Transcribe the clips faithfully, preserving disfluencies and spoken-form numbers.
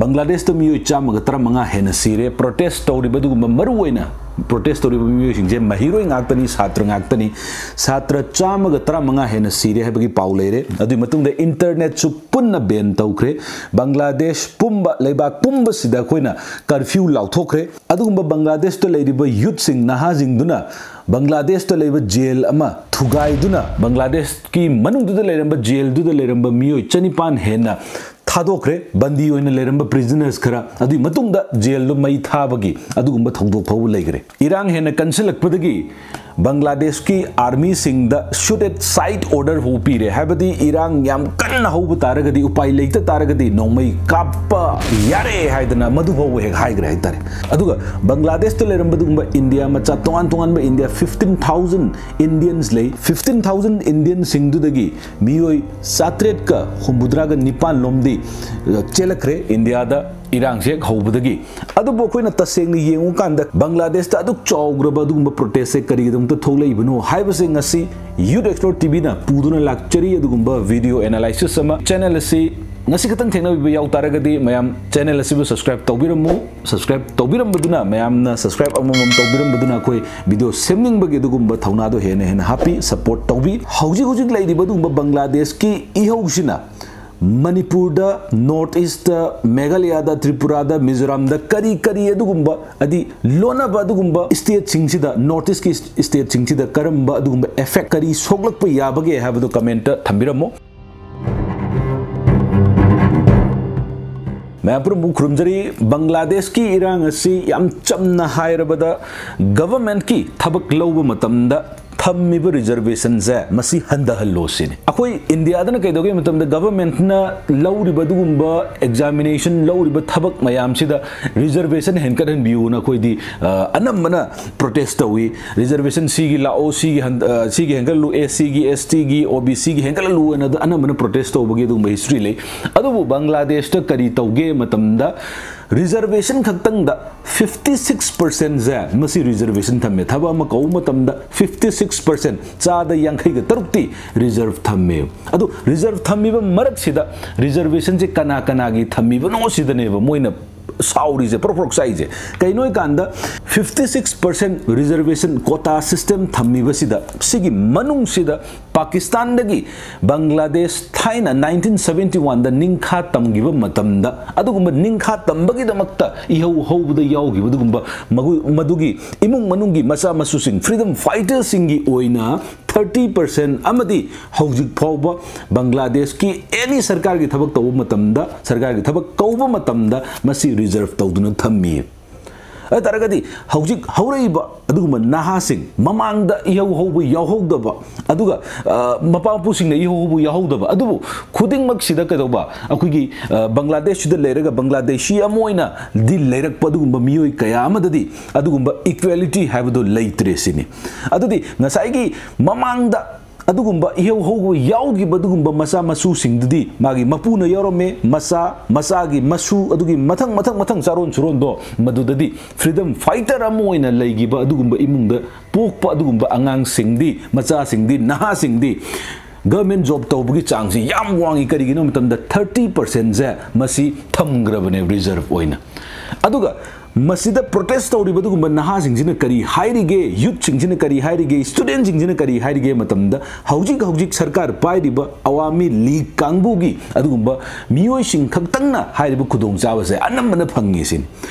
ꯕꯪꯒ꯭ꯂꯥꯗꯦꯁꯇ ꯃꯤꯑꯣꯏ ꯆꯥꯝꯃꯒ ꯇꯔꯥꯃꯉꯥ ꯍꯦꯟꯅ ꯁꯤꯔꯦ꯫ ꯄ꯭ꯔꯣꯇꯦꯁ ꯇꯧꯔꯤꯕ, ꯑꯗꯨꯒꯨꯝꯕ ꯃꯔꯨꯑꯣꯏꯅ ꯄ꯭ꯔꯣꯇꯦꯁ ꯇꯧꯔꯤꯕ ꯃꯤꯑꯣꯏꯁꯤꯡꯁꯦ ꯃꯍꯩꯔꯣꯏ ꯉꯥꯛꯇꯅꯤ, ꯁꯥꯇ꯭ꯔ ꯉꯥꯛꯇꯅꯤ꯫ ꯁꯥꯇ꯭ꯔ ꯆꯥꯝꯃꯒ ꯇꯔꯥꯃꯉꯥ ꯍꯦꯟꯅ ꯁꯤꯔꯦ ꯍꯥꯏꯕꯒꯤ ꯄꯥꯎ ꯂꯩꯔꯦ꯫ ꯑꯗꯨꯒꯤ ꯃꯇꯨꯡꯗ ꯏꯟꯇꯔꯅꯦꯠꯁꯨ ꯄꯨꯟꯅ ꯕꯦꯟ ꯇꯧꯈ꯭ꯔꯦ꯫ ꯕꯪꯒ꯭ꯂꯥꯗꯦꯁ ꯄꯨꯝꯕ, ꯂꯩꯕꯥꯛ ꯄꯨꯝꯕꯁꯤꯗ ꯑꯩꯈꯣꯏꯅ ꯀꯔꯐ꯭ꯌꯨ ꯂꯥꯎꯊꯣꯛꯈ꯭ꯔꯦ꯫ ꯑꯗꯨꯒꯨꯝꯕ ꯕꯪꯒ꯭ꯂꯥꯗꯦꯁꯇ ꯂꯩꯔꯤꯕ ꯌꯨꯠꯁꯤꯡ, ꯅꯍꯥꯁꯤꯡꯗꯨꯅ ꯕꯪꯒ꯭ꯂꯥꯗꯦꯁꯇ ꯂꯩꯕ ꯖꯦꯜ ꯑꯃ ꯊꯨꯒꯥꯏꯗꯨꯅ, ꯕꯪꯒ꯭ꯂꯥꯗꯦꯁꯀꯤ ꯃꯅꯨꯡꯗꯨꯗ ꯂꯩꯔꯝꯕ ꯖꯦꯜꯗꯨꯗ ꯂꯩꯔꯝꯕ ꯃꯤꯑꯣꯏ ꯆꯅꯤꯄꯥꯟ ꯍꯦꯟꯅ ꯊꯥꯗꯣꯛꯈ꯭ꯔꯦ꯫ ꯕꯟꯗꯤ ꯑꯣꯏꯅ ꯂꯩꯔꯝꯕ ꯄ꯭ꯔꯤꯖꯅꯔꯁ ꯈꯔ꯫ ꯑꯗꯨꯒꯤ ꯃꯇꯨꯡꯗ ꯖꯦꯜꯗꯨ ꯃꯩ ꯊꯥꯕꯒꯤ ꯑꯗꯨꯒꯨꯝꯕ ꯊꯧꯗꯣꯛ ꯐꯥꯎꯕ ꯂꯩꯈ꯭ꯔꯦ꯫ ꯏꯔꯥꯡ ꯍꯦꯟꯅ ꯀꯟꯁꯤꯜꯂꯛꯄꯗꯒꯤ ꯕꯪꯒ꯭ꯂꯥꯗꯦꯁꯀꯤ ꯑꯥꯔꯃꯤꯁꯤꯡꯗ ꯁꯨꯠ ꯑꯦꯠ ꯁꯥꯏꯠ ꯑꯣꯔꯗꯔ ꯐꯥꯎ ꯄꯤꯔꯦ꯫ ꯍꯥꯏꯕꯗꯤ ꯏꯔꯥꯡ ꯌꯥꯝ ꯀꯟꯅ ꯍꯧꯕ ꯇꯥꯔꯒꯗꯤ, ꯎꯄꯥꯏ ꯂꯩꯇ ꯇꯥꯔꯒꯗꯤ ꯅꯣꯡꯃꯩ ꯀꯥꯞꯄ ꯌꯥꯔꯦ ꯍꯥꯏꯗꯅ ꯃꯗꯨ ꯐꯥꯎꯕ ꯍꯦꯛ ꯍꯥꯏꯈ꯭ꯔꯦ ꯍꯥꯏꯇꯥꯔꯦ꯫ ꯑꯗꯨꯒ ꯕꯪꯒ꯭ꯂꯥꯗꯦꯁꯇ ꯂꯩꯔꯝꯕ ꯑꯗꯨꯒꯨꯝꯕ ꯏꯟꯗꯤꯌꯥ ꯃꯆꯥ, ꯇꯣꯉꯥꯟ ꯇꯣꯉꯥꯟꯕ ꯏꯟꯗꯤꯌꯥ, ꯐꯤꯐꯇꯤꯟ ꯊꯥꯎꯖꯟ ꯏꯟꯗꯤꯌꯟꯁ ꯂꯩ꯫ ꯐꯤꯐꯇꯤꯟ ꯊꯥꯎꯖꯟ ꯏꯟꯗꯤꯌꯟꯁꯤꯡꯗꯨꯗꯒꯤ ꯃꯤꯑꯣꯏ ꯆꯥꯇ꯭ꯔꯦꯠꯀ ꯍꯨꯝꯐꯨꯇꯔꯥꯒ ꯅꯤꯄꯥꯟ ꯂꯣꯝꯗꯤ, ꯑ, ꯆꯦꯜꯂꯛꯈ꯭ꯔꯦ ꯏꯟꯗꯤꯌꯥꯗ ꯏꯔꯥꯡꯁꯦ ꯍꯦꯛ ꯍꯧꯕꯗꯒꯤ꯫ ꯑꯗꯨꯕꯨ ꯑꯩꯈꯣꯏꯅ ꯇꯁꯦꯡꯅ ꯌꯦꯡꯉꯨꯀꯥꯟꯗ ꯕꯪꯒ꯭ꯂꯥꯗꯦꯁꯇ ꯑꯗꯨꯛ ꯆꯥꯎꯈ꯭ꯔꯕ ꯑꯗꯨꯒꯨꯝꯕ ꯄ꯭ꯔꯣꯇꯦꯁꯁꯦ ꯀꯔꯤꯒꯤꯗꯃꯛꯇ ꯊꯣꯛꯂꯛꯏꯕꯅꯣ ꯍꯥꯏꯕꯁꯦ ꯉꯁꯤ ꯌꯨꯠ ꯑꯦꯛꯁꯄꯔꯠ ꯇꯤꯚꯤꯅ ꯄꯨꯗꯨꯅ ꯂꯥꯛꯆꯔꯤ꯫ ꯑꯗꯨꯒꯨꯝꯕ ꯚꯤꯗꯤꯑꯣ ꯑꯦꯅꯥꯂꯥꯏꯁꯤꯁ ꯑꯃ꯫ ꯆꯦꯅꯦꯜ ꯑꯁꯤ ꯉꯁꯤ ꯈꯛꯇꯪ ꯊꯦꯡꯅꯕꯤꯕ ꯌꯥꯎ ꯇꯥꯔꯒꯗꯤ, ꯃꯌꯥꯝ ꯆꯦꯅꯦꯜ ꯑꯁꯤꯕꯨ ꯁꯕꯁꯀ꯭ꯔꯥꯏꯕ ꯇꯧꯕꯤꯔꯝꯃꯨ꯫ ꯁꯕꯁꯀ꯭ꯔꯥꯏꯕ ꯇꯧꯕꯤꯔꯝꯕꯗꯨꯅ, ꯃꯌꯥꯝꯅ ꯁꯕꯁꯀ꯭ꯔꯥꯏꯕ ꯑꯃꯃꯝ ꯇꯧꯕꯤꯔꯝꯕꯗꯨꯅ ꯑꯩꯈꯣꯏ ꯚꯤꯗꯤꯑꯣ ꯁꯦꯝꯅꯤꯡꯕꯒꯤ ꯑꯗꯨꯒꯨꯝꯕ ꯊꯧꯅꯥꯗꯣ ꯍꯦꯟꯅ ꯍꯦꯟꯅ ꯍꯥꯞꯄꯤ, ꯁꯄꯣꯔꯠ ꯇꯧꯕꯤ꯫ ꯍꯧꯖꯤꯛ ꯍꯧꯖꯤꯛ ꯂꯩꯔꯤꯕ ꯑꯗꯨꯒꯨꯝꯕ ꯕꯪꯒ꯭ꯂꯥꯗꯦꯁꯀꯤ ꯏꯍꯧꯁꯤꯅ ꯃꯅꯤꯄꯨꯔꯗ, ꯅꯣꯔꯠ ꯏꯁꯇ, ꯃꯦꯘꯥꯂꯌꯥꯗ, ꯇ꯭ꯔꯤꯄꯨꯔꯥꯗ, ꯃꯤꯖꯣꯔꯥꯝꯗ ꯀꯔꯤ ꯀꯔꯤ ꯑꯗꯨꯒꯨꯝꯕ, ꯍꯥꯏꯗꯤ ꯂꯣꯟꯅꯕ ꯑꯗꯨꯒꯨꯝꯕ ꯁ꯭ꯇꯦꯠꯁꯤꯡꯁꯤꯗ, ꯅꯣꯔꯠ ꯏꯁꯀꯤ ꯁ꯭ꯇꯦꯠꯁꯤꯡꯁꯤꯗ ꯀꯔꯝꯕ ꯑꯗꯨꯒꯨꯝꯕ ꯑꯦꯐꯦꯛ, ꯀꯔꯤ ꯁꯣꯛꯂꯛꯄ ꯌꯥꯕꯒꯦ ꯍꯥꯏꯕꯗꯣ ꯀꯃꯦꯟꯇ ꯊꯝꯕꯤꯔꯝꯃꯣ꯫ ꯃꯌꯥꯝ ꯄꯨꯝꯅꯃꯛ ꯈꯨꯔꯨꯝꯖꯔꯤ꯫ ꯕꯪꯒ꯭ꯂꯥꯗꯦꯁꯀꯤ ꯏꯔꯥꯡ ꯑꯁꯤ ꯌꯥꯝ ꯆꯝꯅ ꯍꯥꯏꯔꯕꯗ, ꯒꯚꯔꯟꯃꯦꯟꯠꯀꯤ ꯊꯕꯛ ꯂꯧꯕ ꯃꯇꯝꯗ ꯊꯝꯃꯤꯕ ꯔꯤꯖꯔꯕꯦꯁꯟꯁꯦ ꯃꯁꯤ ꯍꯟꯊꯍꯜꯂꯣ ꯁꯤꯅꯤ꯫ ꯑꯩꯈꯣꯏ ꯏꯟꯗꯤꯌꯥꯗꯅ ꯀꯩꯗꯧꯒꯦ ꯃꯇꯝꯗ, ꯒꯚꯔꯟꯃꯦꯟꯠꯅ ꯂꯧꯔꯤꯕ ꯑꯗꯨꯒꯨꯝꯕ ꯑꯦꯛꯖꯥꯃꯤꯅꯦꯁꯟ, ꯂꯧꯔꯤꯕ ꯊꯕꯛ ꯃꯌꯥꯝꯁꯤꯗ ꯔꯤꯖꯔꯕꯦꯁꯟ ꯍꯦꯟꯀꯠꯍꯟꯕꯤꯌꯨꯅ ꯑꯩꯈꯣꯏꯗꯤ, ꯑ, ꯑꯅꯝꯕꯅ ꯄ꯭ꯔꯣꯇꯦꯁ ꯇꯧꯏ꯫ ꯔꯤꯖꯔꯕꯦꯁꯟ ꯁꯤꯒꯤ ꯂꯥꯛꯑꯣ, ꯁꯤꯒꯤ ꯍꯟ-, ꯑ, ꯁꯤꯒꯤ ꯍꯦꯟꯒꯠꯂꯨ, ꯑꯦꯁ ꯁꯤꯒꯤ, ꯑꯦꯁ ꯇꯤꯒꯤ, ꯑꯣ ꯕꯤ ꯁꯤꯒꯤ ꯍꯦꯟꯒꯠꯍꯜꯂꯨ ꯍꯥꯏꯅ ꯑꯗꯨ ꯑꯅꯝꯕꯅ ꯄ꯭ꯔꯣꯇꯦꯁ ꯇꯧꯕꯒꯤ ꯑꯗꯨꯒꯨꯝꯕ ꯍꯤꯁꯇ꯭ꯔꯤ ꯂꯩ꯫ ꯑꯗꯨꯕꯨ ꯕꯪꯒ꯭ꯂꯥꯗꯦꯁꯇ ꯀꯔꯤ ꯇꯧꯒꯦ ꯃꯇꯝꯗ, ꯔꯤꯖꯔꯕꯦꯁꯟ ꯈꯛꯇꯪꯗ ꯐꯤꯐꯇꯤ ꯁꯤꯛꯁ ꯄꯥꯔꯁꯦꯟꯁꯦ ꯃꯁꯤ ꯔꯤꯖꯔꯕꯦꯁꯟ ꯊꯝꯃꯦ꯫ ꯊꯕꯛ ꯑꯃ ꯀꯧꯕ ꯃꯇꯝꯗ ꯐꯤꯐꯇꯤ ꯁꯤꯛꯁ ꯄꯥꯔꯁꯦꯟ, ꯆꯥꯗ ꯌꯥꯡꯈꯩꯒ ꯇꯔꯨꯛꯇꯤ ꯔꯤꯖꯔꯕ ꯊꯝꯃꯦ꯫ ꯑꯗꯨ ꯔꯤꯖꯔꯕ ꯊꯝꯃꯤꯕ ꯃꯔꯛꯁꯤꯗ ꯔꯤꯖꯔꯕꯦꯁꯟꯁꯦ ꯀꯅꯥ ꯀꯅꯥꯒꯤ ꯊꯝꯃꯤꯕꯅꯣ ꯁꯤꯗꯅꯦꯕ ꯃꯣꯏꯅ ꯁꯥꯎꯔꯤꯁꯦ, ꯄ꯭ꯔꯣꯛ ꯄ꯭ꯔꯣꯛ ꯆꯥꯛꯏꯁꯦ꯫ ꯀꯩꯅꯣ ꯍꯥꯏꯀꯥꯟꯗ ꯐꯤꯐꯇꯤ ꯁꯤꯛꯁ ꯄꯥꯔꯁꯦꯟ ꯔꯤꯖꯔꯕꯦꯁꯟ ꯀꯣꯇꯥ ꯁꯤꯁꯇꯦꯝ ꯊꯝꯃꯤꯕꯁꯤꯗ, ꯁꯤꯒꯤ ꯃꯅꯨꯡꯁꯤꯗ ꯄꯥꯀꯤꯁꯇꯥꯟꯗꯒꯤ ꯕꯪꯒ꯭ꯂꯥꯗꯦꯁ ꯊꯥꯏꯅ ꯅꯥꯏꯟꯇꯤꯟ ꯁꯕꯦꯟꯇꯤ ꯋꯥꯟꯗ ꯅꯤꯡꯈꯥ ꯇꯝꯈꯤꯕ ꯃꯇꯝꯗ, ꯑꯗꯨꯒꯨꯝꯕ ꯅꯤꯡꯈꯥ ꯇꯝꯕꯒꯤꯗꯃꯛꯇ ꯏꯍꯧ ꯍꯧꯕꯗ ꯌꯥꯎꯈꯤꯕ ꯑꯗꯨꯒꯨꯝꯕ ꯃꯒꯨ-, ꯃꯗꯨꯒꯤ ꯏꯃꯨꯡ ꯃꯅꯨꯡꯒꯤ ꯃꯆꯥ ꯃꯁꯨꯁꯤꯡ, ꯐ꯭ꯔꯤꯗꯝ ꯐꯥꯏꯇꯔꯁꯤꯡꯒꯤ ꯑꯣꯏꯅ ꯊꯥꯔꯇꯤ ꯄꯥꯔꯁꯦꯟ ꯑꯃꯗꯤ ꯍꯧꯖꯤꯛ ꯐꯥꯎꯕ ꯕꯪꯒ꯭ꯂꯥꯗꯦꯁꯀꯤ ꯑꯦꯅꯤ ꯁꯔꯀꯥꯔꯒꯤ ꯊꯕꯛ ꯇꯧꯕ ꯃꯇꯝꯗ, ꯁꯔꯀꯥꯔꯒꯤ ꯊꯕꯛ ꯀꯧꯕ ꯃꯇꯝꯗ ꯃꯁꯤ ꯔꯤꯖꯔꯕ ꯇꯧꯗꯨꯅ ꯊꯝꯃꯤ꯫ ꯑꯗꯨ ꯇꯥꯔꯒꯗꯤ ꯍꯧꯖꯤꯛ ꯍꯧꯔꯛꯏꯕ ꯑꯗꯨꯒꯨꯝꯕ ꯅꯍꯥꯁꯤꯡ, ꯃꯃꯥꯡꯗ ꯏꯍꯧ ꯍꯧꯕ ꯌꯥꯎꯍꯧꯗꯕ, ꯑꯗꯨꯒ, ꯑ, ꯃꯄꯥ ꯃꯄꯨꯁꯤꯡꯅ ꯏꯍꯧ ꯍꯧꯕ ꯌꯥꯎꯍꯧꯗꯕ, ꯑꯗꯨꯕꯨ ꯈꯨꯗꯤꯡꯃꯛꯁꯤꯗ ꯀꯩꯗꯧꯕ, ꯑꯩꯈꯣꯏꯒꯤ, ꯑ, ꯕꯪꯒ꯭ꯂꯥꯗꯦꯁꯁꯤꯗ ꯂꯩꯔꯒ ꯕꯪꯒ꯭ꯂꯥꯗꯦꯁꯤ ꯑꯃ ꯑꯣꯏꯅꯗꯤ ꯂꯩꯔꯛꯄ ꯑꯗꯨꯒꯨꯝꯕ ꯃꯤꯑꯣꯏ ꯀꯌꯥ ꯑꯃꯗꯗꯤ ꯑꯗꯨꯒꯨꯝꯕ ꯏꯀ꯭ꯋꯦꯂꯤꯇꯤ ꯍꯥꯏꯕꯗꯣ ꯂꯩꯇ꯭ꯔꯦ ꯁꯤꯅꯤ꯫ ꯑꯗꯨꯗꯤ ꯉꯁꯥꯏꯒꯤ ꯃꯃꯥꯡꯗ ꯑꯗꯨꯒꯨꯝꯕ ꯏꯍꯧ ꯍꯧꯕ ꯌꯥꯎꯈꯤꯕ ꯑꯗꯨꯒꯨꯝꯕ ꯃꯆꯥ ꯃꯁꯨꯁꯤꯡꯗꯨꯗꯤ ꯃꯥꯒꯤ ꯃꯄꯨꯅ ꯌꯥꯎꯔꯝꯃꯦ, ꯃꯆꯥ, ꯃꯆꯥꯒꯤ ꯃꯁꯨ, ꯑꯗꯨꯒꯤ ꯃꯊꯪ, ꯃꯊꯪ, ꯃꯊꯪ ꯆꯥꯔꯣꯟ ꯁꯨꯔꯣꯟꯗꯣ ꯃꯗꯨꯗꯗꯤ ꯐ꯭ꯔꯤꯗꯝ ꯐꯥꯏꯇꯔ ꯑꯃ ꯑꯣꯏꯅ ꯂꯩꯈꯤꯕ ꯑꯗꯨꯒꯨꯝꯕ ꯏꯃꯨꯡꯗ ꯄꯣꯛꯄ ꯑꯗꯨꯒꯨꯝꯕ ꯑꯉꯥꯡꯁꯤꯡꯗꯤ, ꯃꯆꯥꯁꯤꯡꯗꯤ, ꯅꯍꯥꯁꯤꯡꯗꯤ ꯒꯚꯔꯟꯃꯦꯟ ꯖꯣꯕ ꯇꯧꯕꯒꯤ ꯆꯥꯡꯁꯤ ꯌꯥꯝ ꯋꯥꯡꯉꯤ꯫ ꯀꯔꯤꯒꯤꯅꯣ ꯍꯥꯏꯕ ꯃꯇꯝꯗ ꯊꯥꯔꯇꯤ ꯄꯥꯔꯁꯦꯟꯁꯦ ꯃꯁꯤ ꯊꯝꯈ꯭ꯔꯕꯅꯦ ꯔꯤꯖꯔꯕ ꯑꯣꯏꯅ꯫ ꯑꯗꯨꯒ ꯃꯁꯤꯗ ꯄ꯭ꯔꯣꯇꯦꯁ ꯇꯧꯔꯤꯕ ꯑꯗꯨꯒꯨꯝꯕ ꯅꯍꯥꯁꯤꯡꯁꯤꯅ ꯀꯔꯤ ꯍꯥꯏꯔꯤꯒꯦ, ꯌꯨꯠꯁꯤꯡꯁꯤꯅ ꯀꯔꯤ ꯍꯥꯏꯔꯤꯒꯦ, ꯁ꯭ꯇꯨꯗꯦꯟꯁꯤꯡꯁꯤꯅ ꯀꯔꯤ ꯍꯥꯏꯔꯤꯒꯦ ꯃꯇꯝꯗ, ꯍꯧꯖꯤꯛ ꯍꯧꯖꯤꯛ ꯁꯔꯀꯥꯔ ꯄꯥꯏꯔꯤꯕ ꯑꯋꯥꯃꯤ ꯂꯤꯒ ꯀꯥꯡꯕꯨꯒꯤ ꯑꯗꯨꯒꯨꯝꯕ ꯃꯤꯑꯣꯏꯁꯤꯡ ꯈꯛꯇꯪꯅ ꯍꯥꯏꯔꯤꯕ ꯈꯨꯗꯣꯡꯆꯥꯕꯁꯦ ꯑꯅꯝꯕꯅ ꯐꯪꯉꯤ ꯁꯤꯅꯤ꯫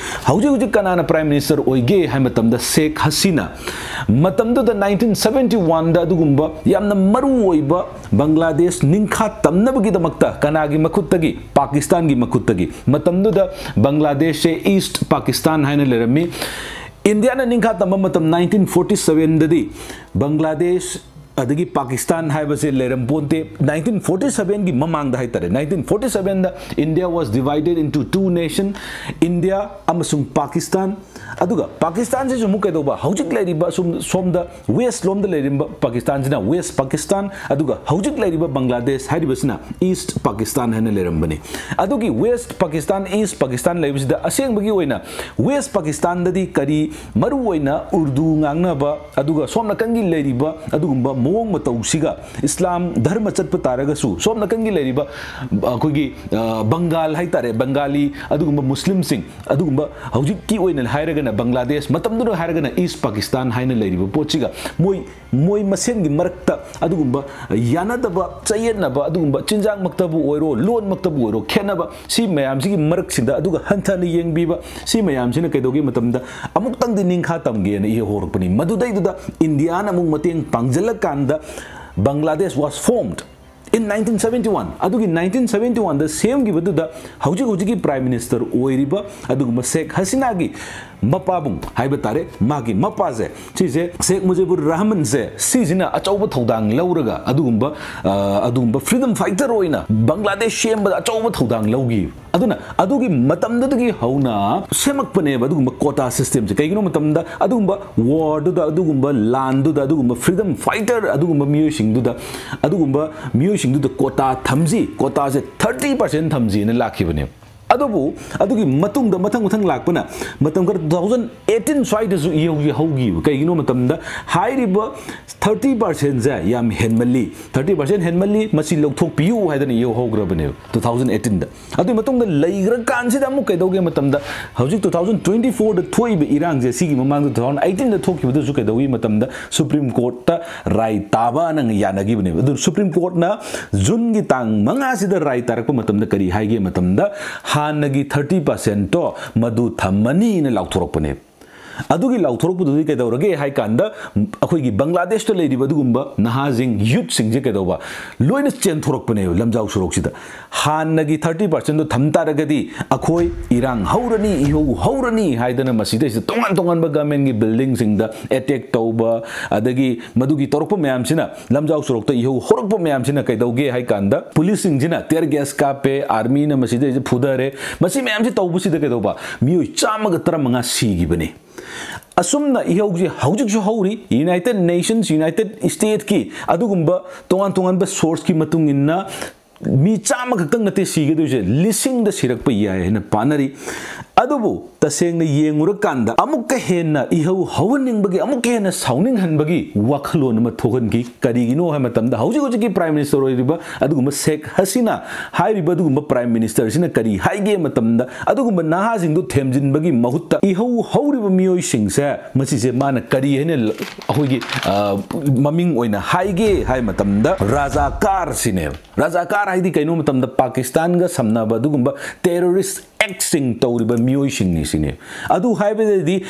ꯍꯧꯖꯤꯛ ꯍꯧꯖꯤꯛ ꯀꯅꯥꯅ ꯄ꯭ꯔꯥꯏꯝ ꯃꯤꯅꯤꯁꯇꯔ ꯑꯣꯏꯒꯦ ꯍꯥꯏꯕ ꯃꯇꯝꯗ ꯁꯦꯈ ꯍꯁꯤꯅꯥ꯫ ꯃꯇꯝꯗꯨꯗ ꯅꯥꯏꯟꯇꯤꯟ ꯁꯕꯦꯟꯇꯤ ꯋꯥꯟꯗ ꯑꯗꯨꯒꯨꯝꯕ ꯌꯥꯝꯅ ꯃꯔꯨ ꯑꯣꯏꯕ ꯕꯪꯒ꯭ꯂꯥꯗꯦꯁ ꯅꯤꯡꯈꯥ ꯇꯝꯅꯕꯒꯤꯗꯃꯛꯇ ꯀꯅꯥꯒꯤ ꯃꯈꯨꯠꯇꯒꯤ? ꯄꯥꯀꯤꯁꯇꯥꯟꯒꯤ ꯃꯈꯨꯠꯇꯒꯤ꯫ ꯃꯇꯝꯗꯨꯗ ꯕꯪꯒ꯭ꯂꯥꯗꯦꯁꯁꯦ ꯏꯁ ꯄꯥꯀꯤꯁꯇꯥꯟ ꯍꯥꯏꯅ ꯂꯩꯔꯝꯃꯤ꯫ ꯏꯟꯗꯤꯌꯥꯅ ꯅꯤꯡꯈꯥ ꯇꯝꯕ ꯃꯇꯝ ꯅꯥꯏꯟꯇꯤꯟ ꯐꯣꯔꯇꯤ ꯁꯕꯦꯟꯗꯗꯤ ꯕꯪꯒ꯭ꯂꯥꯗꯦꯁ ꯑꯗꯒꯤ ꯄꯥꯀꯤꯁꯇꯥꯟ ꯍꯥꯏꯕꯁꯦ ꯂꯩꯔꯝꯄꯣꯟꯇꯦ꯫ ꯅꯥꯏꯟꯇꯤꯟ ꯐꯣꯔꯇꯤ ꯁꯕꯦꯟꯒꯤ ꯃꯃꯥꯡꯗ ꯍꯥꯏꯇꯥꯔꯦ, ꯅꯥꯏꯟꯇꯤꯟ ꯐꯣꯔꯇꯤ ꯁꯕꯦꯟꯗ India was divided into two nation, India ꯑꯃꯁꯨꯡ ꯄꯥꯀꯤꯁꯇꯥꯟ꯫ ꯑꯗꯨꯒ ꯄꯥꯀꯤꯁꯇꯥꯟꯁꯤꯁꯨ ꯑꯃꯨꯛ ꯀꯩꯗꯧꯕ, ꯍꯧꯖꯤꯛ ꯂꯩꯔꯤꯕ ꯑꯁꯨꯝ ꯁꯣꯝꯗ ꯋꯦꯁ ꯂꯣꯝꯗ ꯂꯩꯔꯤꯕ ꯄꯥꯀꯤꯁꯇꯥꯟꯁꯤꯅ ꯋꯦꯁ ꯄꯥꯀꯤꯁꯇꯥꯟ, ꯑꯗꯨꯒ ꯍꯧꯖꯤꯛ ꯂꯩꯔꯤꯕ ꯕꯪꯒ꯭ꯂꯥꯗꯦꯁ ꯍꯥꯏꯔꯤꯕꯁꯤꯅ ꯏꯁ ꯄꯥꯀꯤꯁꯇꯥꯟ ꯍꯥꯏꯅ ꯂꯩꯔꯝꯕꯅꯤ꯫ ꯑꯗꯨꯒꯤ ꯋꯦꯁ ꯄꯥꯀꯤꯁꯇꯥꯟ, ꯏꯁ ꯄꯥꯀꯤꯁꯇꯥꯟ ꯂꯩꯕꯁꯤꯗ ꯑꯁꯦꯡꯕꯒꯤ ꯑꯣꯏꯅ ꯋꯦꯁ ꯄꯥꯀꯤꯁꯇꯥꯟꯗꯗꯤ ꯀꯔꯤ ꯃꯔꯨ ꯑꯣꯏꯅ ꯎꯔꯗꯨ ꯉꯥꯡꯅꯕ, ꯑꯗꯨꯒ ꯁꯣꯝ ꯅꯥꯀꯟꯒꯤ ꯂꯩꯔꯤꯕ ꯑꯗꯨꯒꯨꯝꯕ ꯃꯑꯣꯡ ꯃꯇꯧꯁꯤꯒ ꯏꯁꯂꯥꯝ ꯙꯔꯃ ꯆꯠꯄ ꯇꯥꯔꯒꯁꯨ ꯁꯣꯝ ꯅꯥꯀꯟꯒꯤ ꯂꯩꯔꯤꯕ ꯑꯩꯈꯣꯏꯒꯤ ꯕꯪꯒꯥꯜ ꯍꯥꯏꯇꯥꯔꯦ, ꯕꯪꯒꯥꯂꯤ ꯑꯗꯨꯒꯨꯝꯕ ꯃꯨꯁꯂꯤꯝꯁꯤꯡ, ꯑꯗꯨꯒꯨꯝꯕ ꯍꯧꯖꯤꯛꯀꯤ ꯑꯣꯏꯅ ꯍꯥꯏꯔꯒꯅ ꯕꯪꯒ꯭ꯂꯥꯗꯦꯁ, ꯃꯇꯝꯗꯨꯗ ꯍꯥꯏꯔꯒꯅ ꯏꯁ ꯄꯥꯀꯤꯁꯇꯥꯟ ꯍꯥꯏꯅ ꯂꯩꯔꯤꯕ ꯄꯣꯠꯁꯤꯒ ꯃꯣꯏ ꯃꯣꯏ ꯃꯁꯦꯟꯒꯤ ꯃꯔꯛꯇ ꯑꯗꯨꯒꯨꯝꯕ ꯌꯥꯅꯗꯕ, ꯆꯌꯦꯠꯅꯕ, ꯑꯗꯨꯒꯨꯝꯕ ꯆꯤꯟꯖꯥꯛꯃꯛꯇꯕꯨ ꯑꯣꯏꯔꯣ, ꯂꯣꯟꯃꯛꯇꯕꯨ ꯑꯣꯏꯔꯣ, ꯈꯦꯠꯅꯕ, ꯁꯤ ꯃꯌꯥꯝꯁꯤꯒꯤ ꯃꯔꯛꯁꯤꯗ ꯑꯗꯨꯒ ꯍꯟꯊꯅ ꯌꯦꯡꯕꯤꯕ, ꯁꯤ ꯃꯌꯥꯝꯁꯤꯅ ꯀꯩꯗꯧꯒꯦ ꯃꯇꯝꯗ ꯑꯃꯨꯛꯇꯪꯗꯤ ꯅꯤꯡꯈꯥ ꯇꯝꯒꯦꯅ ꯏꯍꯧꯔꯛꯄꯅꯤ꯫ ꯃꯗꯨꯗꯩꯗꯨꯗ ꯏꯟꯗꯤꯌꯥꯅ ꯑꯃꯨꯛ ꯃꯇꯦꯡ ꯄꯥꯡꯖꯜꯂꯀꯥꯟꯗ Bangladesh was formed in nineteen seventy one꯫ ꯑꯗꯨꯒꯤ nineteen seventy one ꯗ ꯁꯦꯝꯈꯤꯕꯗꯨꯗ ꯍꯧꯖꯤꯛ ꯍꯧꯖꯤꯛꯀꯤ Prime Minister ꯑꯣꯏꯔꯤꯕ ꯑꯗꯨꯒꯨꯝꯕ ꯁꯦꯈ ꯍꯁꯤꯅꯥꯒꯤ ꯃꯄꯥꯕꯨꯡ ꯍꯥꯏꯕ ꯇꯥꯔꯦ, ꯃꯥꯒꯤ ꯃꯄꯥꯁꯦ, ꯁꯤꯁꯦ ꯁꯦꯈ ꯃꯨꯖꯤꯕꯨꯔ ꯔꯍꯃꯟꯁꯦ, ꯁꯤꯁꯤꯅ ꯑꯆꯧꯕ ꯊꯧꯗꯥꯡ ꯂꯧꯔꯒ ꯑꯗꯨꯒꯨꯝꯕ ꯑꯗꯨꯒꯨꯝꯕ freedom fighter ꯑꯣꯏꯅ ꯕꯪꯒ꯭ꯂꯥꯗꯦꯁ ꯁꯦꯝꯕꯗ ꯑꯆꯧꯕ ꯊꯧꯗꯥꯡ ꯂꯧꯈꯤ꯫ ꯑꯗꯨꯅ ꯑꯗꯨꯒꯤ ꯃꯇꯝꯗꯨꯗꯒꯤ ꯍꯧꯅ ꯁꯦꯝꯃꯛꯄꯅꯦꯕ ꯑꯗꯨꯒꯨꯝꯕ quota system ꯁꯦ꯫ ꯀꯩꯒꯤꯅꯣ ꯃꯇꯝꯗ ꯑꯗꯨꯒꯨꯝꯕ war ꯗꯨꯗ, ꯑꯗꯨꯒꯨꯝꯕ ꯂꯥꯟꯗꯨꯗ, ꯑꯗꯨꯒꯨꯝꯕ freedom fighter ꯑꯗꯨꯒꯨꯝꯕ ꯃꯤꯑꯣꯏꯁꯤꯡꯗꯨꯗ, ꯑꯗꯨꯒꯨꯝꯕ ꯃꯤꯑꯣꯏꯁꯤꯡꯗꯨꯗ quota ꯊꯝꯁꯤ, quota ꯁꯦ thirty percent ꯊꯝꯁꯤꯅ ꯂꯥꯛꯈꯤꯕꯅꯦꯕ꯫ ꯑꯗꯨꯕꯨ ꯑꯗꯨꯒꯤ ꯃꯇꯨꯡꯗ ꯃꯊꯪ ꯃꯊꯪ ꯂꯥꯛꯄꯅ ꯃꯇꯝ ꯈꯔ two thousand eighteen ꯁ꯭ꯋꯥꯏꯗꯁꯨ ꯏꯍꯧ ꯍꯧꯈꯤꯕ꯫ ꯀꯩꯒꯤꯅꯣ ꯃꯇꯝꯗ ꯍꯥꯏꯔꯤꯕ thirty percent ꯁꯦ ꯌꯥꯝ ꯍꯦꯟꯃꯜꯂꯤ, thirty percent ꯍꯦꯟꯃꯜꯂꯤ, ꯃꯁꯤ ꯂꯧꯊꯣꯛꯄꯤꯌꯨ ꯍꯥꯏꯗꯅ ꯏꯍꯧ ꯍꯧꯈ꯭ꯔꯕꯅꯦꯕ two thousand eighteen ꯗ꯫ ꯑꯗꯨꯒꯤ ꯃꯇꯨꯡꯗ ꯂꯩꯈ꯭ꯔꯀꯥꯟꯁꯤꯗ ꯑꯃꯨꯛ ꯀꯩꯗꯧꯒꯦ ꯃꯇꯝꯗ ꯍꯧꯖꯤꯛ two thousand twenty four ꯗ ꯊꯣꯛꯏꯕ ꯏꯔꯥꯡꯁꯦ, ꯁꯤꯒꯤ ꯃꯃꯥꯡꯗ two thousand eighteen ꯗ ꯊꯣꯛꯈꯤꯕꯗꯨꯁꯨ ꯀꯩꯗꯧꯏ ꯃꯇꯝꯗ Supreme Court ꯇ ꯔꯥꯏ ꯇꯥꯕꯅ ꯌꯥꯅꯈꯤꯕꯅꯦꯕ꯫ ꯑꯗꯨ Supreme Court ꯅ ꯖꯨꯟꯒꯤ ꯇꯥꯡ ꯃꯉꯥꯁꯤꯗ ꯔꯥꯏ ꯇꯥꯔꯛꯄ ꯃꯇꯝꯗ ꯀꯔꯤ ꯍꯥꯏꯒꯦ ꯃꯇꯝꯗ ꯍꯥꯟꯅꯒꯤ thirty percent ꯇꯣ ꯃꯗꯨ ꯊꯝꯃꯅꯤꯅ ꯂꯥꯎꯊꯣꯔꯛꯄꯅꯦꯕ꯫ ꯑꯗꯨꯒꯤ ꯂꯥꯎꯊꯣꯔꯛꯄꯗꯨꯗꯤ ꯀꯩꯗꯧꯔꯒꯦ ꯍꯥꯏ ꯀꯥꯟꯗ, ꯑꯩꯈꯣꯏꯒꯤ ꯕꯪꯒ꯭ꯂꯥꯗꯦꯁꯇ ꯂꯩꯔꯤꯕ ꯑꯗꯨꯒꯨꯝꯕ ꯅꯍꯥꯁꯤꯡ, ꯌꯨꯠꯁꯤꯡꯁꯦ ꯀꯩꯗꯧꯕ, ꯂꯣꯏꯅ ꯆꯦꯟꯊꯣꯔꯛꯄꯅꯦꯕ ꯂꯝꯖꯥꯎ ꯁꯣꯔꯣꯛꯁꯤꯗ꯫ ꯍꯥꯟꯅꯒꯤ ꯊꯥꯔꯇꯤ ꯄꯥꯔꯁꯦꯟꯗꯣ ꯊꯝ ꯇꯥꯔꯒꯗꯤ ꯑꯩꯈꯣꯏ ꯏꯔꯥꯡ ꯍꯧꯔꯅꯤ, ꯏꯍꯧ ꯍꯧꯔꯅꯤ ꯍꯥꯏꯗꯅ ꯃꯁꯤꯗꯩꯁꯤꯗ ꯇꯣꯉꯥꯟ ꯇꯣꯉꯥꯟꯕ ꯒꯚꯔꯟꯃꯦꯟꯒꯤ ꯕꯤꯜꯗꯤꯡꯁꯤꯡꯗ ꯑꯦꯇꯦꯛ ꯇꯧꯕ, ꯑꯗꯒꯤ ꯃꯗꯨꯒꯤ ꯇꯧꯔꯛꯄ ꯃꯌꯥꯝꯁꯤꯅ, ꯂꯝꯖꯥꯎ ꯁꯣꯔꯣꯛꯇ ꯏꯍꯧ ꯍꯧꯔꯛꯄ ꯃꯌꯥꯝꯁꯤꯅ ꯀꯩꯗꯧꯒꯦ ꯍꯥꯏ ꯀꯥꯟꯗ, ꯄꯨꯂꯤꯁꯁꯤꯡꯁꯤꯅ tear gas ꯀꯥꯞꯄꯦ, ꯑꯥꯔꯃꯤꯅ ꯃꯁꯤꯗꯩꯁꯤꯗ ꯐꯨꯊꯔꯦ꯫ ꯃꯁꯤ ꯃꯌꯥꯝꯁꯤ ꯇꯧꯕꯁꯤꯗ ꯀꯩꯗꯧꯕ, ꯃꯤꯑꯣꯏ ꯆꯥꯝꯃꯒ ꯇꯔꯥꯃꯉꯥ ꯁꯤꯈꯤꯕꯅꯤ꯫ ꯑꯁꯨꯝꯅ ꯏꯍꯧꯁꯦ ꯍꯧꯖꯤꯛꯁꯨ ꯍꯧꯔꯤ꯫ United Nations, United States ꯀꯤ ꯑꯗꯨꯒꯨꯝꯕ ꯇꯣꯉꯥꯟ ꯇꯣꯉꯥꯟꯕ source ꯀꯤ ꯃꯇꯨꯡ ꯏꯟꯅ ꯃꯤ ꯆꯥꯝꯃ ꯈꯛꯇꯪ ꯅꯠꯇꯦ ꯁꯤꯒꯗꯣꯏꯁꯦ, ꯂꯤꯁꯤꯡꯗ ꯁꯤꯔꯛꯄ ꯌꯥꯏ ꯍꯥꯏꯅ ꯄꯥꯅꯔꯤ꯫ ꯑꯗꯨꯕꯨ ꯇꯁꯦꯡꯅ ꯌꯦꯡꯉꯨꯔꯀꯥꯟꯗ ꯑꯃꯨꯛꯀ ꯍꯦꯟꯅ ꯏꯍꯧ ꯍꯧꯍꯟꯅꯤꯡꯕꯒꯤ, ꯑꯃꯨꯛꯀ ꯍꯦꯟꯅ ꯁꯥꯎꯅꯤꯡꯍꯟꯕꯒꯤ ꯋꯥꯈꯜꯂꯣꯟ ꯑꯃ ꯊꯣꯛꯍꯟꯈꯤ꯫ ꯀꯔꯤꯒꯤꯅꯣ ꯍꯥꯏꯕ ꯃꯇꯝꯗ, ꯍꯧꯖꯤꯛ ꯍꯧꯖꯤꯛꯀꯤ Prime Minister ꯑꯣꯏꯔꯤꯕ ꯑꯗꯨꯒꯨꯝꯕ ꯁꯦꯈ ꯍꯁꯤꯅꯥ ꯍꯥꯏꯔꯤꯕ ꯑꯗꯨꯒꯨꯝꯕ Prime Minister ꯁꯤꯅ ꯀꯔꯤ ꯍꯥꯏꯒꯦ ꯃꯇꯝꯗ, ꯑꯗꯨꯒꯨꯝꯕ ꯅꯍꯥꯁꯤꯡꯗꯨ ꯊꯦꯝꯖꯤꯟꯕꯒꯤ ꯃꯍꯨꯠꯇ ꯏꯍꯧ ꯍꯧꯔꯤꯕ ꯃꯤꯑꯣꯏꯁꯤꯡꯁꯦ, ꯃꯁꯤꯁꯦ ꯃꯥꯅ ꯀꯔꯤ ꯍꯥꯏꯅ ꯂ-, ꯑꯩꯈꯣꯏꯒꯤ, ꯑ, ꯃꯃꯤꯡ ꯑꯣꯏꯅ ꯍꯥꯏꯒꯦ ꯍꯥꯏꯕ ꯃꯇꯝꯗ, ꯔꯥꯖꯥꯀꯥꯔ ꯁꯤꯅꯦꯕ꯫ ꯔꯥꯖꯥꯀꯥꯔ ꯍꯥꯏꯗꯤ ꯀꯩꯅꯣ ꯃꯇꯝꯗ, ꯄꯥꯀꯤꯁꯇꯥꯟꯒ ꯁꯝꯅꯕ ꯑꯗꯨꯒꯨꯝꯕ terrorist act ꯁꯤꯡ ꯇꯧꯔꯤꯕ ꯃꯤꯑꯣꯏꯁꯤꯡꯅꯤ ꯁꯤꯅꯦ꯫ ꯑꯗꯨ ꯍꯥꯏꯕꯗꯗꯤ,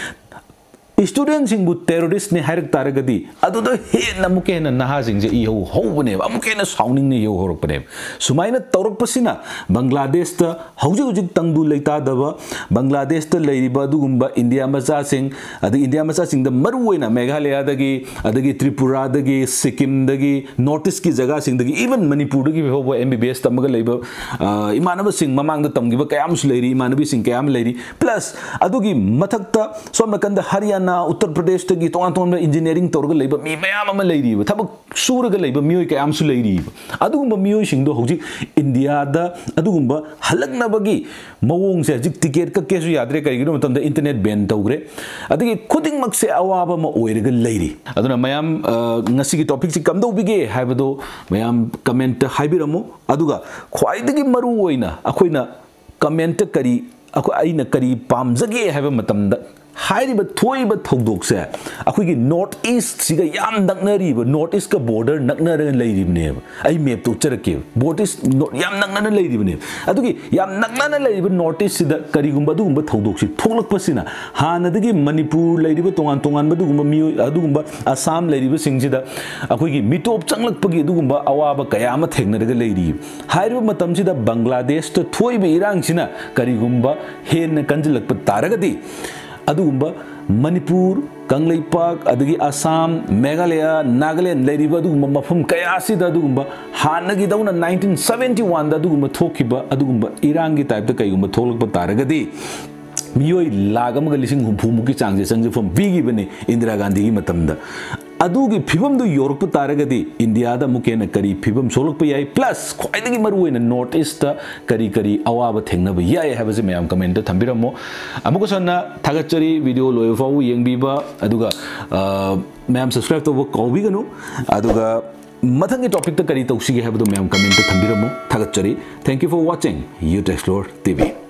student ꯁꯤꯡꯕꯨ terrorist ꯅꯤ ꯍꯥꯏꯔꯛ ꯇꯥꯔꯒꯗꯤ, ꯑꯗꯨꯗ ꯍꯦꯟꯅ ꯑꯃꯨꯛꯀ ꯍꯦꯟꯅ ꯅꯍꯥꯁꯤꯡꯁꯦ ꯏꯍꯧ ꯍꯧꯕꯅꯦꯕ, ꯑꯃꯨꯛꯀ ꯍꯦꯟꯅ ꯁꯥꯎꯅꯤꯡꯅ ꯏꯍꯧ ꯍꯧꯔꯛꯄꯅꯦꯕ꯫ ꯁꯨꯃꯥꯏꯅ ꯇꯧꯔꯛꯄꯁꯤꯅ ꯕꯪꯒ꯭ꯂꯥꯗꯦꯁꯇ ꯍꯧꯖꯤꯛ ꯍꯧꯖꯤꯛ ꯇꯪꯗꯨ ꯂꯩꯇꯥꯗꯕ ꯕꯪꯒ꯭ꯂꯥꯗꯦꯁꯇ ꯂꯩꯔꯤꯕ ꯑꯗꯨꯒꯨꯝꯕ ꯏꯟꯗꯤꯌꯥ ꯃꯆꯥꯁꯤꯡ, ꯑꯗꯒꯤ ꯏꯟꯗꯤꯌꯥ ꯃꯆꯥꯁꯤꯡꯗ ꯃꯔꯨꯑꯣꯏꯅ ꯃꯦꯘꯥꯂꯌꯥꯗꯒꯤ, ꯑꯗꯒꯤ ꯇ꯭ꯔꯤꯄꯨꯔꯥꯗꯒꯤ, ꯁꯤꯛꯀꯤꯝꯗꯒꯤ, North East ꯀꯤ ꯖꯒꯥꯁꯤꯡꯗꯒꯤ, even ꯃꯅꯤꯄꯨꯔꯗꯒꯤ ꯐꯥꯎꯕ M B B S ꯇꯝꯃꯒ ꯂꯩꯕ, ꯑ, ꯏꯃꯥꯟꯅꯕꯁꯤꯡ, ꯃꯃꯥꯡꯗ ꯇꯝꯈꯤꯕ ꯀꯌꯥ ꯑꯃꯁꯨ ꯂꯩꯔꯤ, ꯏꯃꯥꯟꯅꯕꯤꯁꯤꯡ ꯀꯌꯥ ꯑꯃ ꯂꯩꯔꯤ꯫ Plus, ꯑꯗꯨꯒꯤ ꯃꯊꯛꯇ ꯁꯣꯝ ꯅꯥꯀꯟꯗ ꯍꯔꯤꯌꯥꯅꯥ, ꯎꯠꯇꯔ ꯄ꯭ꯔꯗꯦꯁꯇꯒꯤ ꯇꯣꯉꯥꯟ ꯇꯣꯉꯥꯟꯕ engineering ꯇꯧꯔꯒ ꯂꯩꯕ ꯃꯤ ꯃꯌꯥꯝ ꯑꯃ ꯂꯩꯔꯤꯕ, ꯊꯕꯛ ꯁꯨꯔꯒ ꯂꯩꯕ ꯃꯤꯑꯣꯏ ꯀꯌꯥ ꯑꯃꯁꯨ ꯂꯩꯔꯤꯕ꯫ ꯑꯗꯨꯒꯨꯝꯕ ꯃꯤꯑꯣꯏꯁꯤꯡꯗꯣ ꯍꯧꯖꯤꯛ ꯏꯟꯗꯤꯌꯥꯗ ꯑꯗꯨꯒꯨꯝꯕ ꯍꯜꯂꯛꯅꯕꯒꯤ ꯃꯑꯣꯡꯁꯦ, ꯍꯧꯖꯤꯛ ticket ꯀꯛꯀꯦꯁꯨ ꯌꯥꯗ꯭ꯔꯦ, ꯀꯔꯤꯒꯤꯅꯣ ꯃꯇꯝꯗ internet ban ꯇꯧꯈ꯭ꯔꯦ꯫ ꯑꯗꯒꯤ ꯈꯨꯗꯤꯡꯃꯛꯁꯦ ꯑꯋꯥꯕ ꯑꯃ ꯑꯣꯏꯔꯒ ꯂꯩꯔꯤ꯫ ꯑꯗꯨꯅ ꯃꯌꯥꯝ, ꯑ, ꯉꯁꯤꯒꯤ topic ꯁꯤ ꯀꯝꯗꯧꯕꯤꯒꯦ ꯍꯥꯏꯕꯗꯣ ꯃꯌꯥꯝ comment ꯇ ꯍꯥꯏꯕꯤꯔꯝꯃꯨ꯫ ꯑꯗꯨꯒ ꯈ꯭ꯋꯥꯏꯗꯒꯤ ꯃꯔꯨ ꯑꯣꯏꯅ ꯑꯩꯈꯣꯏꯅ comment ꯇ ꯀꯔꯤ, ꯑꯩꯈꯣꯏ, ꯑꯩꯅ ꯀꯔꯤ ꯄꯥꯝꯖꯒꯦ ꯍꯥꯏꯕ ꯃꯇꯝꯗ, ꯍꯥꯏꯔꯤꯕ ꯊꯣꯛꯏꯕ ꯊꯧꯗꯣꯛꯁꯦ ꯑꯩꯈꯣꯏꯒꯤ ꯅꯣꯔꯠ ꯏꯁꯁꯤꯒ ꯌꯥꯝ ꯅꯛꯅꯔꯤꯕ, ꯅꯣꯔꯠ ꯏꯁꯀ ꯕꯣꯔꯗꯔ ꯅꯛꯅꯔꯒ ꯂꯩꯔꯤꯕꯅꯦꯕ꯫ ꯑꯩ ꯃꯦꯞꯇ ꯎꯠꯆꯔꯛꯀꯦꯕ꯫ ꯅꯣꯔꯠ ꯏꯁ ꯌꯥꯝ ꯅꯛꯅꯅ ꯂꯩꯔꯤꯕꯅꯦꯕ꯫ ꯑꯗꯨꯒꯤ ꯌꯥꯝ ꯅꯛꯅꯅ ꯂꯩꯔꯤꯕ ꯅꯣꯔꯠ ꯏꯁꯁꯤꯗ ꯀꯔꯤꯒꯨꯝꯕ ꯑꯗꯨꯒꯨꯝꯕ ꯊꯧꯗꯣꯛꯁꯤ ꯊꯣꯛꯂꯛꯄꯁꯤꯅ ꯍꯥꯟꯅꯗꯒꯤ ꯃꯅꯤꯄꯨꯔ ꯂꯩꯔꯤꯕ ꯇꯣꯉꯥꯟ ꯇꯣꯉꯥꯟꯕ ꯑꯗꯨꯒꯨꯝꯕ ꯃꯤꯑꯣꯏ, ꯑꯗꯨꯒꯨꯝꯕ ꯑꯁꯥꯝ ꯂꯩꯔꯤꯕꯁꯤꯡꯁꯤꯗ ꯑꯩꯈꯣꯏꯒꯤ ꯃꯤꯇꯣꯞ ꯆꯪꯂꯛꯄꯒꯤ ꯑꯗꯨꯒꯨꯝꯕ ꯑꯋꯥꯕ ꯀꯌꯥ ꯑꯃ ꯊꯦꯡꯅꯔꯒ ꯂꯩꯔꯤ꯫ ꯍꯥꯏꯔꯤꯕ ꯃꯇꯝꯁꯤꯗ ꯕꯪꯒ꯭ꯂꯥꯗꯦꯁꯇ ꯊꯣꯛꯏꯕ ꯏꯔꯥꯡꯁꯤꯅ ꯀꯔꯤꯒꯨꯝꯕ ꯍꯦꯟꯅ ꯀꯟꯁꯤꯜꯂꯛꯄ ꯇꯥꯔꯒꯗꯤ ꯑꯗꯨꯒꯨꯝꯕ ꯃꯅꯤꯄꯨꯔ, ꯀꯪꯂꯩꯄꯥꯛ, ꯑꯗꯒꯤ ꯑꯁꯥꯝ, ꯃꯦꯘꯥꯂꯌꯥ, ꯅꯥꯒꯥꯂꯦꯟ ꯂꯩꯔꯤꯕ ꯑꯗꯨꯒꯨꯝꯕ ꯃꯐꯝ ꯀꯌꯥ ꯑꯁꯤꯗ ꯑꯗꯨꯒꯨꯝꯕ ꯍꯥꯟꯅꯒꯤꯗꯧꯅ ꯅꯥꯏꯟꯇꯤꯟ ꯁꯕꯦꯟꯇꯤ ꯋꯥꯟꯗ ꯑꯗꯨꯒꯨꯝꯕ ꯊꯣꯛꯈꯤꯕ ꯑꯗꯨꯒꯨꯝꯕ ꯏꯔꯥꯡꯒꯤ ꯇꯥꯏꯞꯇ ꯀꯩꯒꯨꯝꯕ ꯊꯣꯛꯂꯛꯄ ꯇꯥꯔꯒꯗꯤ ꯃꯤꯑꯣꯏ ꯂꯥꯈ ꯑꯃꯒ ꯂꯤꯁꯤꯡ ꯍꯨꯝꯐꯨꯃꯨꯛꯀꯤ ꯆꯥꯡꯁꯦ ꯆꯪꯖꯐꯝ ꯄꯤꯈꯤꯕꯅꯤ ꯏꯟꯗꯤꯔꯥ ꯒꯥꯟꯙꯤꯒꯤ ꯃꯇꯝꯗ꯫ ꯑꯗꯨꯒꯤ ꯐꯤꯕꯝꯗꯨ ꯌꯧꯔꯛꯄ ꯇꯥꯔꯒꯗꯤ ꯏꯟꯗꯤꯌꯥꯗ ꯑꯃꯨꯛꯀ ꯍꯦꯟꯅ ꯀꯔꯤ ꯐꯤꯕꯝ ꯁꯣꯛꯂꯛꯄ ꯌꯥꯏ, ꯄ꯭ꯂꯁ ꯈ꯭ꯋꯥꯏꯗꯒꯤ ꯃꯔꯨꯑꯣꯏꯅ ꯅꯣꯔꯠ ꯏꯁꯇ ꯀꯔꯤ ꯀꯔꯤ ꯑꯋꯥꯕ ꯊꯦꯡꯅꯕ ꯌꯥꯏ ꯍꯥꯏꯕꯁꯦ ꯃꯌꯥꯝ ꯀꯃꯦꯟꯇ ꯊꯝꯕꯤꯔꯝꯃꯣ꯫ ꯑꯃꯨꯛꯀꯁꯨ ꯍꯟꯅ ꯊꯥꯒꯠꯆꯔꯤ ꯚꯤꯗꯤꯑꯣ ꯂꯣꯏꯕ ꯐꯥꯎꯕ ꯌꯦꯡꯕꯤꯕ, ꯑꯗꯨꯒ ꯑ, ꯃꯌꯥꯝ ꯁꯕꯁꯀ꯭ꯔꯥꯏꯕ ꯇꯧꯕ ꯀꯥꯎꯕꯤꯒꯅꯨ꯫ ꯑꯗꯨꯒ ꯃꯊꯪꯒꯤ ꯇꯣꯄꯤꯛꯇ ꯀꯔꯤ ꯇꯧꯁꯤꯒꯦ ꯍꯥꯏꯕꯗꯣ ꯃꯌꯥꯝ ꯀꯃꯦꯟꯇ ꯊꯝꯕꯤꯔꯝꯃꯣ꯫ ꯊꯥꯒꯠꯆꯔꯤ꯫ Thank you for watching Youth Explore T V.